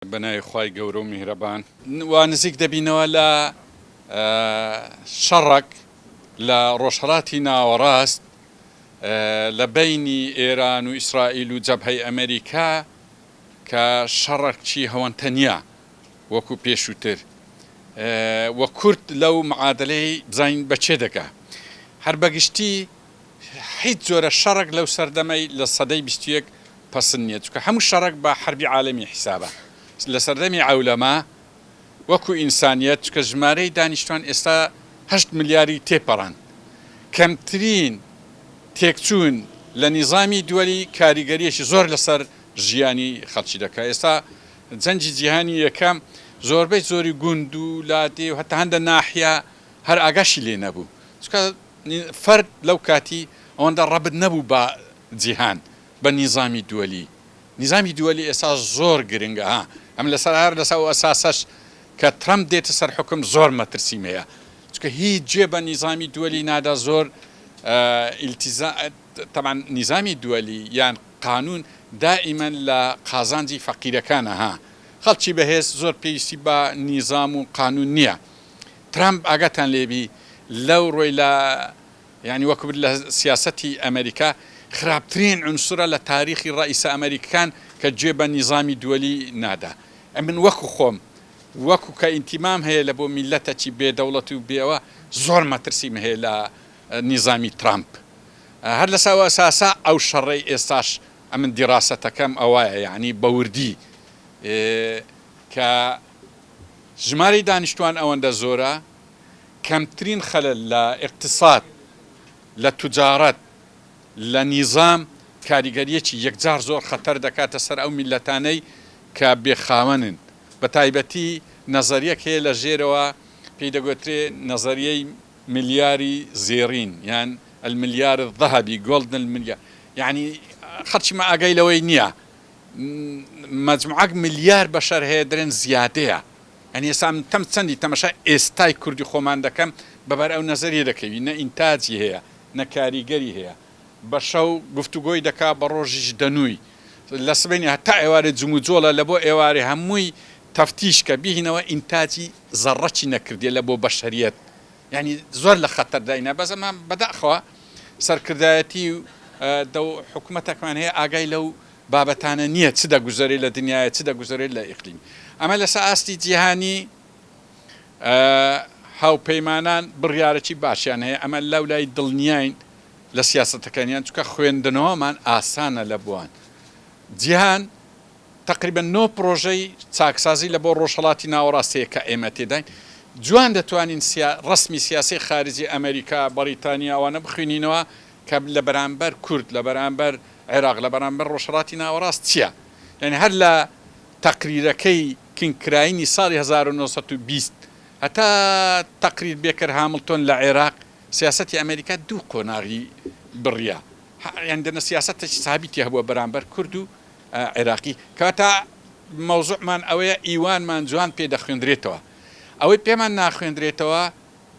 بەناوی خوای گەورە و میهرەبان. وا نزیک دەبینەوە لە شەڕەک لە ڕۆژهەڵاتی ناوەڕاست لە بەینی ئێران و ئیسرائیل و جەبهەی ئەمریکا کە شەڕەکی هەوەنتە نیە وەکو پێشووتر و کورد لەو معادلەی بزانین بە کێ دەگا هەر بەگشتی هیچ جۆرە شەڕەک لەو سەردەمەی لە سەدەی 21 پەسند نیە چونکە هەموو شەڕەک بە حەربی عالەمی حیسابە لە سەردەمی عەولەمە وەکو ئینسانیەت چونکە ژمارەی دانیشتوان ئێستا هەشت ملیاری تێپەڕاند کەمترین تێکچوون لە نیزامی دوەلی کاریگەریەکی زۆر لەسەر ژیانی خەڵکی دەکا ئێستا جەنگی جیهانی یەکەم زۆربەی زۆری گوند و لادێ و هەتا هەندە ناحیە هەر ئاگاشی لێ نەبوو چونکە فەرد لەو کاتی ئەوەندە ڕەبت نەبوو بە جیهان بە نیزامی دوەلی نیزامی دوەلی ئێستا زۆر گرنگە ها ئەم لەسەر هەر لەسەر ئەو ئەساسەش کە ترەمپ دێتە سەر حوکم زۆر مەترسیم هەیە چونکە هیچ جێ بە نیزامی دوەلی نادا زۆر ئیلتیزا تەبعەن نیزامی دوەلی یان قانون دائیمەن لە قازانجی فەقیرەکانە ها خەڵکی بەهێز زۆر پێویستی بە نیزام و قانون نییە ترەمپ ئاگاتان لێبی لەو ڕۆی لە یانی وەکو لە سیاسەتی ئەمریکا خراپترین عونسورە لە تاریخی ڕەئیسە ئەمریککان کە گوێ بە نیزامی دوەلی نادا. ئەمن وەکو خۆم وەکو کە ئینتیمام هەیە لە بۆ میللەتەکی بێ دەوڵەت و بێ ئەوە زۆر مەترسیم هەیە لە نیزامی ترامپ. هەر لەسەر ئەو ئەساسە ئەو شەڕەی ئێستاش ئەمن دیراسەتەکەم ئەوایە یانی بە وردی کە ژمارەی دانیشتوان ئەوەندە زۆرە کەمترین خەلەل لە ئیقتساد، لە توجارەت، لە نیزام کاریگەرییەکی یەکجار زۆر خەتەر دەکاتە سەر ئەو میللەتانەی کە بێ خاوەنن. بە تایبەتی نەزەریەک هەیە لە ژێرەوە پێی دەگۆترێ نەزەریەی ملیاری زێڕین یان الملیار الذهبی Golden الملیار یانی خەڵکی مە ئاگای لەوەی نییە مەجموعەک ملیار بەشەر هەیە درێن زیادەیە. یانی ئێستا من تەم چەندی تەمەشای ئێستای کوردی خۆمان دەکەم بە بەر ئەو نەزەریە دەکەوی نە ئینتاجی هەیە نە کاریگەری هەیە بە شەو گفتوگۆی دەکا بە ڕۆژیش دەنووی لە سبەینێ هەتا ئێوارێ جموجۆڵە لە بۆ ئێوارێ هەمووی تەفتیش کە بیهینەوە ئینتاجی زەڕەکی نەکردیە لە بۆ بەشەریەت یانی زۆر لە خەتەر داینا بەس ئەمە بەداخەوە سەرکردایەتی و دەو حکومەتەکمان هەیە ئاگای لەو بابەتانە نییە چ دەگوزەرێ لە دنیایە چ دەگوزەرێ لە ئیقلیم ئەمە لەسە ئاستی جیهانی هاوپەیمانان بڕیارەکی باشیان هەیە ئەمە لەو لای دڵنیاین لە سیاسەتەکانیان چونکە خوێندنەوەمان ئاسانە لە بۆان جیهان تقریبا نۆ پرۆژەی چاکسازی لە بۆ ڕۆژهەڵاتی ناوەڕاست هەیە کە ئێمە تێداین جوان دەتوانین سیا ڕەسمی سیاسی خارجی ئەمریکا بەریتانیا ئەوانە بخوێنینەوە کە لە بەرامبەر کورد لە بەرامبەر عێراق لە بەرامبەر ڕۆژهەڵاتی ناوەڕاست چیە؟ یانی هەر لە تەقریرەکەی کینگ کراینی ساڵی 1920 هەتا تەقریر بێکەر هامڵتۆن لە عێراق سیاسەتی ئەمەریکا دوو قۆناغی بڕیە یانی دەنە سیاسەتێکی سابیتی هەبووە بەرامبەر کورد و عێراقی کەواتە مەوزوعمان ئەوەیە ئیوانمان جوان پێ دەخوێندرێتەوە ئەوەی پێمان ناخوێندرێتەوە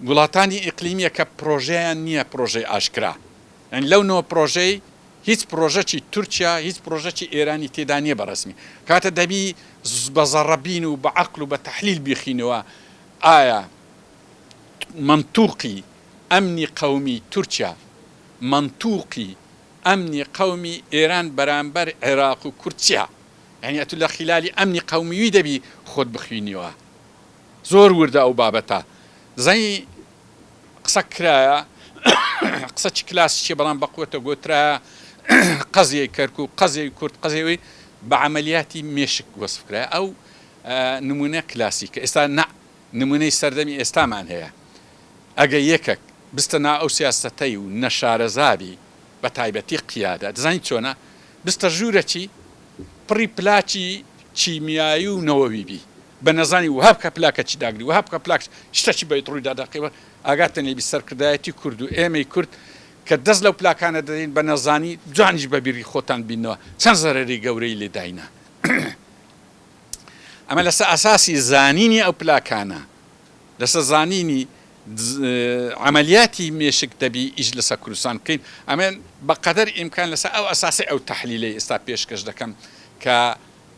وڵاتانی ئیقلیمیە کە پرۆژەیان نییە پرۆژەی ئاشکرا یانی لەو نۆ پرۆژەی هیچ پرۆژەکی تورکیا هیچ پرۆژەکی ئێرانی تێدا نیە بە رەسمی کەواتە دەبی بە زەڕەبین و بە عەقل و بە تەحلیل بیخینەوە ئایا مەنتوقی ئەمنی قەومی تورکیا مەنتوقی ئەمنی قەومی ئێران بەرامبەر عێراق و کورد چیە یانی ئەتو لە خیلالی ئەمنی قەومیوی دەبی خۆت بخوینیەوە زۆر وردە ئەو بابەتە زانی قسە کرایە قسەکی کلاسیکیە بەڵام بەقوەتە گۆترایە قەزیەی کەرکوک قەزیەی کورد قەزیەی بە عەمەلیاتی مێشک وەسف کرایە ئەو نمونە کلاسیکە ئێستا نا نمونەی سەردەمی ئێستامان هەیە ئەگە یەکەک بستە ناو ئەو سیاسەتەی و نەشارەزابی بە تایبەتی قیادە دەزانی چۆنە بستە ژوورەکی پڕی پلاکی کیمیایی و نەوەوی بی بە نەزانی وەها بکە پلاکەکی داگری وەها بکە پلاک شتەکی بەیت ڕووی دا دەقیوە ئاگاتان لێبی سەرکردایەتی کورد و ئێمەی کورد کە دەست لەو پلاکانە دەدەین بە نەزانی جوانیش بە بیری خۆتان بینەوە چەند زەرەری گەورەی لێ داینە ئەمە لەسەر ئەساسی زانینی ئەو پلاکانە لەسەر زانینی عەمەلیاتی مێشک دەبی ئیش لەسەر کوردستان بکەین ئەمە بە قەدەر ئیمکان لەسەر ئەو ئەساسی ئەو تەحلیلەی ئێستا پێشکەش دەکەم کە.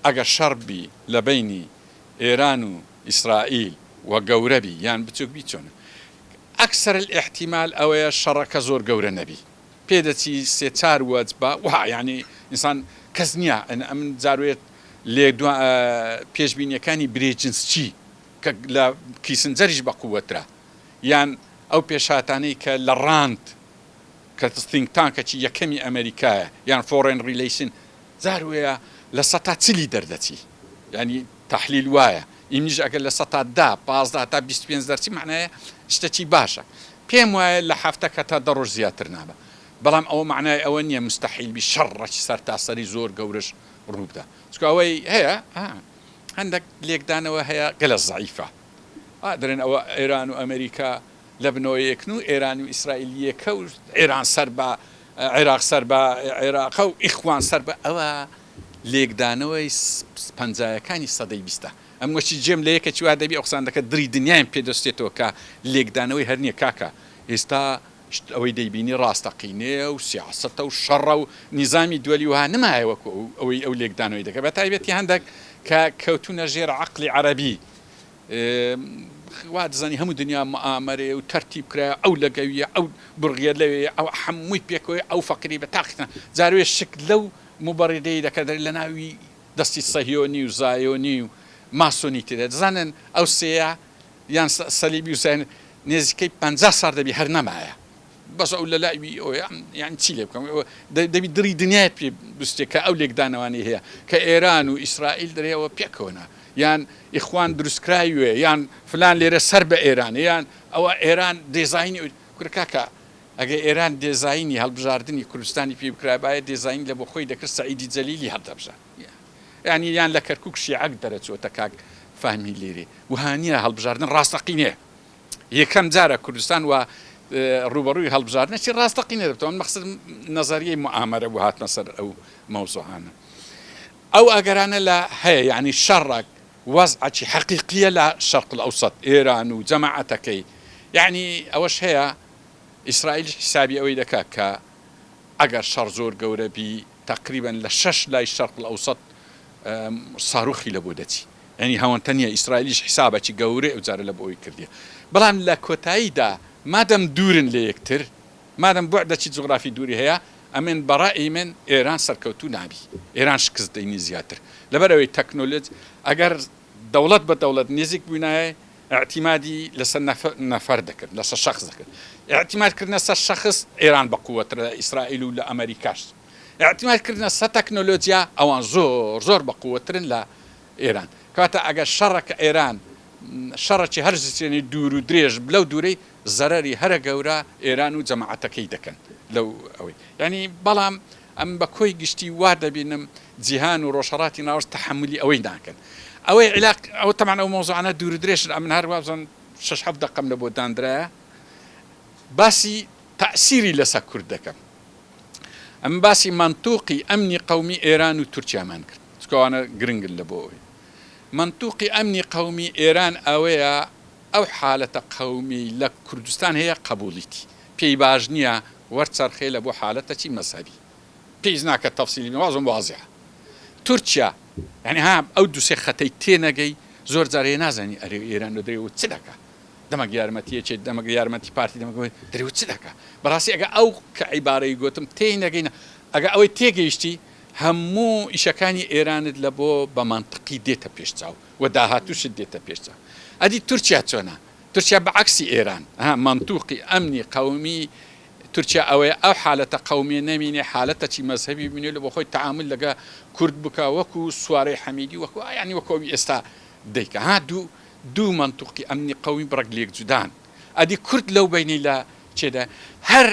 ئەگەر شەڕ بی لە بەینی ئێران و ئیسرائیل و گەورە بی یان بچوک بی چۆنە؟ اکثر الاحتمال ئەوەیە شەڕەکە زۆر گەورە نەبی پێدەچی سێ چار وەجبە وەها یانی ئینسان کەس نیە ئەمن جاروێت لێدوا پێشبینیەکانی برێجنسچی کە لە کیسنجەریش بە قوەترە یان ئەو پێشهاتانەی کە لە ڕاند کە think tank ەکی یەکەمی ئەمەریکایە یان foreign relation جار وەیە لە سەتا چلی دەردەچی یانی تەحلیل وایە ئیمنیش ئەگەر لە سەتا دە 15 تا 25 دەرچی معنایە شتەکی باشە پێم وایە لە هەفتەکە تا دە ڕۆژ زیاتر نابە بەڵام ئەوە معنای ئەوە نییە مستحیل بی شەڕەکی سەرتاسەری زۆر گەورەش ڕووبدا چونکە ئەوەی هەیە هەندێک لێکدانەوە هەیە گەلە زەعیفە دەرێن ئەوە ئێران و ئەمریکا لە بنەوە یەکن و ئێران و ئیسرائیل یەکە و ئێران سەر بە عێراق سەر بە عێراقە و ئیخوان سەر بە ئەوە لێکدانەوەی پەنجایەکانی سەدەی بیستە. ئەم وەچی جێم لە یەکەکی وا دەبی ئەو قسانە دەکە دڕی دنیایم پێ دەستێتەوە کە لێکدانەوەی هەر نیە کاکە ئێستا شت ئەوەی دەیبینی ڕاستەقینەیە و سیاسەتە و شەڕە و نیزامی دوەلی وەها نمایە وەکو ئەوەی ئەو لێکدانەوەی دەکە بە تایبەتی هەندەک کە کەوتونە ژێر عەقڵی عەرەبی وا دەزانی هەموو دنیا موئامەرەیە و تەرتیب کرایە ئەو لەگەویە ئەو بڕگە لەوێیە ئەو هەمووی پێکەوەیە ئەو فەقیری بە تاقیتان جاروێ شک لەو موبەڕیدەی دەکە دەرێ لە ناوی دەستی سەهیۆنی و زایۆنی و ماسۆنی تێدا دەزانن ئەو سێیە یان سەلیبی و زایۆنی نێزیکەی 50 ساڵ دەبی هەر نەمایە بەس ئەو لە لای وی ئەوەیە یانی چی لێ بکەم دەبی دڵی دنیایت پێ بستێ کە ئەو لێکدانەوانەی هەیە کە ئێران و ئیسرائیل دەرێ ئەوە پێکەوەنە یان ئیخوان دروستکراوێ یان فلان لێرە سەر بە ئێرانە یان ئەوە ئێران دێزاینی کورە کاکە ئەگەر ئێران دێزاینی هەڵبژاردنی کوردستانی پێ بکرابایە دێزاین لە بۆ خۆی دەکرد سەعیدی جەلیلی هەڵدەبژارد یانی یان لە کەرکوک شیعەک دەرەچۆتە کاک فەهمی لێرێ وهانیە هەڵبژاردن ڕاستەقینەیە یەکەم جارە کوردستان وا ڕووبەڕووی هەڵبژاردنێکی ڕاستەقینە دەبێتەوە. من مەقسەدم نەزەریەی موئامەرە بوو هاتمە سەر ئەو مەوزوعانە. ئەو ئەگەرانە لە هەیە یانی شەڕەک وەزعەکی حەقیقیە لە شەرق الاوسط ئێران و جەماعەتەکەی یانی ئەوەش هەیە ئیسرائیلیش حیسابی ئەوەی دەکا کە ئەگەر شەڕ زۆر گەورە بی تەقریبەن لە شەش لای شەرق الاوسط ساروخی لە بۆ دەچی یانی هەوەنتە نیە ئیسرائیلیش حیسابەکی گەورەی ئەو جارە لە بۆ ئەوی کردیە بەڵام لە کۆتاییدا مادەم دوورن لە یەکتر مادەم بوعدەکی جوغرافی دووری هەیە ئەمن بە ڕەئی من ئێران سەرکەوتوو نابی ئێران شکست دەینی زیاتر لەبەر ئەوەی تەکنۆلۆج ئەگەر دەوڵەت بە دەوڵەت نزیک بووینایە ئیعتیمادی لەسەر نەفەر دەکرد لەسەر شەخس دەکرد ئیعتیماد کردنە سەر شەخس ئێران بە قوەترە لە ئیسرائیل و لە ئەمەریکاش ئیعتیماد کردنە سەر تەکنۆلۆجیا ئەوان زۆر زۆر بە قوەترن لە ئێران کەواتە ئەگەر شەڕەکە ئێران شەڕەکی هەر زچێنی دوور و درێژ لەو دوورەی زەرەری هەرە گەورە ئێران و جەماعەتەکەی دەکەن لەو ئەوەی یانی بەڵام ئەم بە کۆی گشتی وا دەبینم جیهان و ڕۆژهەڵاتی ناوەڕاست تەحەمولی ئەوەی ناکەن ئەوەی عیلاق ئەوە تەبعەن ئەو مەوزوعانە دوور و درێژن ئەمن هەر وابزانم شەش حەفت دەقەم لە بۆ داندرایە باسی تەئسیری لەسەر کورد دەکەم ئەمن باسی مەنتوقی ئەمنی قەومی ئێران و تورکیامان کرد چونکە ئەوانە گرنگن لە بۆ ئەوەی مەنتوقی ئەمنی قەومی ئێران ئەوەیە ئەو حالەتە قەومیەی لە کوردستان هەیە قەبوڵیتی پێی باش نیە وەرچەرخێ لە بۆ حالەتەکی مەزهەبی پێویست ناکە تەفسیلی بم وازم وازحە تورکیا یانی ها ئەو دوسێ خەتەی تێنەگەی زۆر جار هەیە نازانی ئەرێ ئێران لە درێ چ دەکا دەمەک یارمەتی یەکێ دەمەک یارمەتی پارتی دەمەک درێ چ دەکا بەڕاستی ئەگە ئەو کە عیبارەی گوتم تێی نەگەینە ئەگە ئەوەی تێگەیشتی هەموو ئیشەکانی ئێرانت لە بۆ بە مەنتقی دێتە پێش چاو و داهاتووشت دێتە پێش چاو. ئەدی تورکیا چۆنە؟ تورکیا بە عەکسی ئێران، ها مەنتوقی ئەمنی قەومی تورکیا ئەوەیە ئەو حالەتە قەومیە نەمینێ، حالەتەکی مەزهەبی بمینێ لە بۆ خۆی تەعامول لەگە کورد بکا وەکوو سوارەی حەمیدی وەکوو یانی وەکوو ئەوی ئێستا دەیکا. ها دوو دوو مەنتوقی ئەمنی قەومی بڕەک لێک جودان. ئەدی کورد لەو بەینەی لە چێدا؟ هەر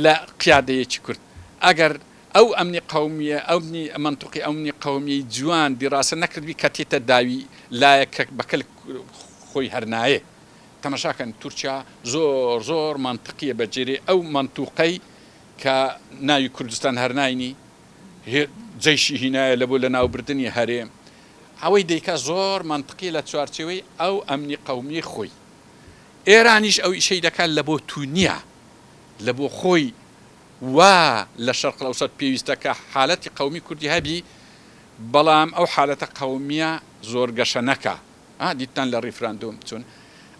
لە قیادەیەکی کورد ئەگەر ئەو ئەمنی قەومیە ئەمنی مەنتوقی ئەمنی قەومیەی جوان دیڕاسە نەکردبی کە تێتە داوی لایەک کە بە کەلک خۆی هەر نایێ تەمەشا کەن تورکیا زۆر زۆر مەنتقیە بە جێرێ ئەو مەنتوقەی کە ناوی کوردستان هەر ناینی جەیشی هینایە لە بۆ لە ناوبردنی هەرێم ئەوەی دەیکا زۆر مەنتقیە لە چوارچێوەی ئەو ئەمنی قەومیەی خۆی ئێرانیش ئەو ئیشەی دەکا لە بۆ تونیا لە بۆ خۆی وا لە شەرق الاوسط پێویستە کە حالەتی قەومی کوردی هەبی. بەڵام ئەو حالەتە قەومیە زۆر گەشە نەکا ها دیتتان لە ڕیفراندۆم چۆن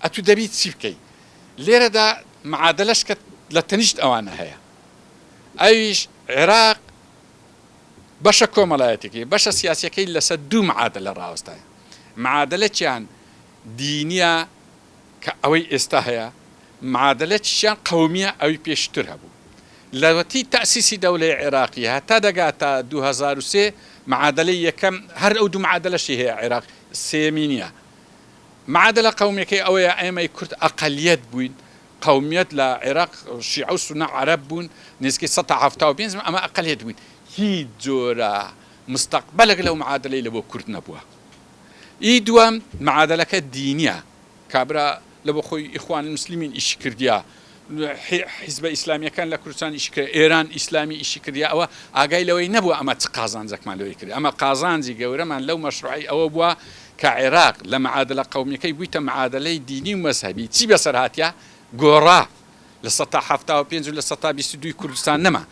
ئەتوو دەبی چی بکەی لێرەدا معادەلەش کە لە تەنیشت ئەوانە هەیە ئەویش عێراق بەشە کۆمەڵایەتیەکەی بەشە سیاسیەکەی لەسەر دوو معادەلە ڕاوەستایە معادەلەکیان دینیە کە ئەوەی ئێستا هەیە معادەلەکیشیان قەومیە ئەوی پێشتر هەبوو لەوەتی تەئسیسی دەولەی عێراقی هەتا دەگاتە 2003 معادەلەی یەکەم هەر ئەو دوو معادەلەشی هەیە عێراق سێیەمی نیە معادەلە قەومیەکەی ئەوەیە ئێمەی کورد ئەقەلیەت بووین قەومیەت لە عێراق شیعە و سونە عەرەب بوون نزیکەی 75% ئەمە ئەقەلیەت بووین هیچ جۆرە مستەقبەلێک لەو معادەلەی لە بۆ کورد نەبووە ئی دووەم معادەلەکە دینیە کابرا لە بۆ خۆی ئیخوان المسلمین ئیشی کردیە حیزبە ئیسلامیەکان لە کوردستان ئیشی کرد ئێران ئیسلامی ئیشی کردیە ئەوە ئاگای لەوەی نەبووە ئەمە چ قازانجەکمان لەوەی کرد ئەمە قازانجی گەورەمان لەو مەشروعی ئەوە بووە کە عێراق لە معادلە قەومیەکەی بوویتە معادلەی دینی و مەزهەبی چی بەسەر هاتیە گۆڕا لە سەتا 75 و لە سەتا 22 کوردستان نەما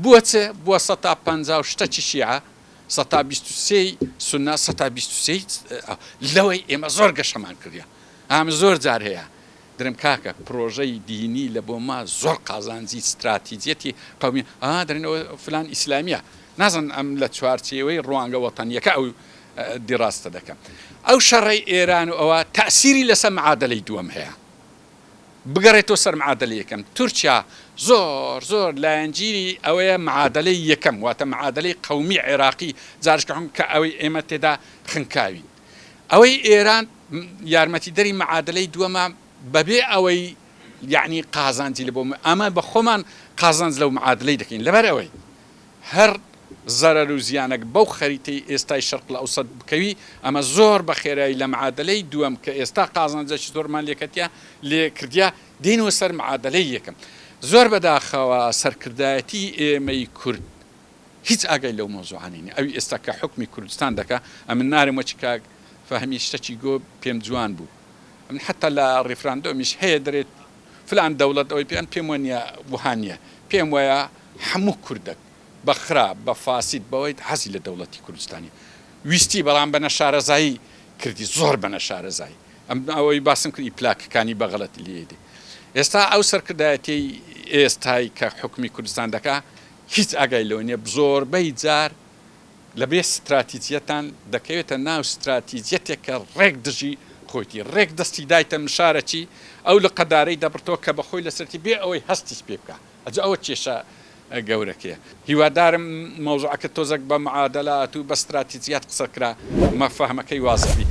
بووە چ بووە سەتا 50 و شتەکی شیعە سەتا 23 سونە سەتا 23 لەوەی ئێمە زۆر گەشەمان کردیە ئەم زۆر جار هەیە درم کاکە پرۆژەی دینی لە بۆ ما زۆر قازانجی ستراتیجیەتی قەومی ئا درن ئەوە فلان ئیسلامیە نازانم ئەم لە چوارچێوەی ڕوانگە وەتەنیەکە ئەو دیڕاستە دەکەم ئەو شەڕەی ئێران و ئەوە تەئسیری لەسەر معادەلەی دووەم هەیە بگەڕێتەوە سەر معادەلەی یەکەم تورکیا زۆر زۆر لایەنگیری ئەوەیە معادەلەی یەکەم واتە معادەلەی قەومی عێراقی جارشکە کە ئەوەی ئێمە تێدا خنکاوین ئەوەی ئێران یارمەتیدەری معادلەی دووەمە بەبێ ئەوەی یەعنی قازانجی لە بۆ ئەمە بە خۆمان قازانج لەو معادلەی دەکەین لەبەر ئەوەی هەر زەرەر و زیانەک بەو خەریتەی ئێستای شەرق الئەوسەت بکەوی ئەمە زۆر بە خێرایی لە معادلەی دووەم کە ئێستا قازانجەکی زۆرمان لێکەتیە لێ کردیە دێینەوە سەر معادلەی یەکەم زۆر بەداخەوە سەرکردایەتی ئێمەی کورد هیچ ئاگای لەو مەوزوعانەی نیە ئەوی ئێستا کە حوکمی کوردستان دەکا ئەمن نارێم وەکی کاک فەهمی شتەکی گۆ پێم جوان بوو ئەمن حەتا لە ڕیفراندۆمیش هەیە دەرێ فلان دەوڵەت ئەوەی پێ ئەمن پێم وەنیە وەها نیە پێم وایە هەموو کوردەک بە خراپ بە فاسید بەوەی حەزی لە دەوڵەتی کوردستانی ویستی بەڵام بە نەشارەزایی کردی زۆر بە نەشارەزایی ئەم ئەوەی باسم کرد ئی پلاکەکانی بە غەڵەتی لێ دێ ئێستا ئەو سەرکردایەتیەی ئێستای کە حوکمی کوردستان دەکا هیچ ئاگای لەوە نیە زۆربەی جار لە بێ ستراتیجیەتان دەکەوێتە ناو ستراتیجیەتێک کە ڕێک دژی خۆیتی ڕێک دەستی دایتە مشارەکی ئەو لقە دارەی دەبڕتەوە کە بە خۆی لەسەرتی بێ ئەوەی هەستیش پێ بکا ئەجا ئەوە کێشە گەورەکەیە هیوادارم مەوزوعەکە تۆزەک بە معادەلات و بە ستراتیجیات قسە کرا مەفەهمەکەی وازح بی.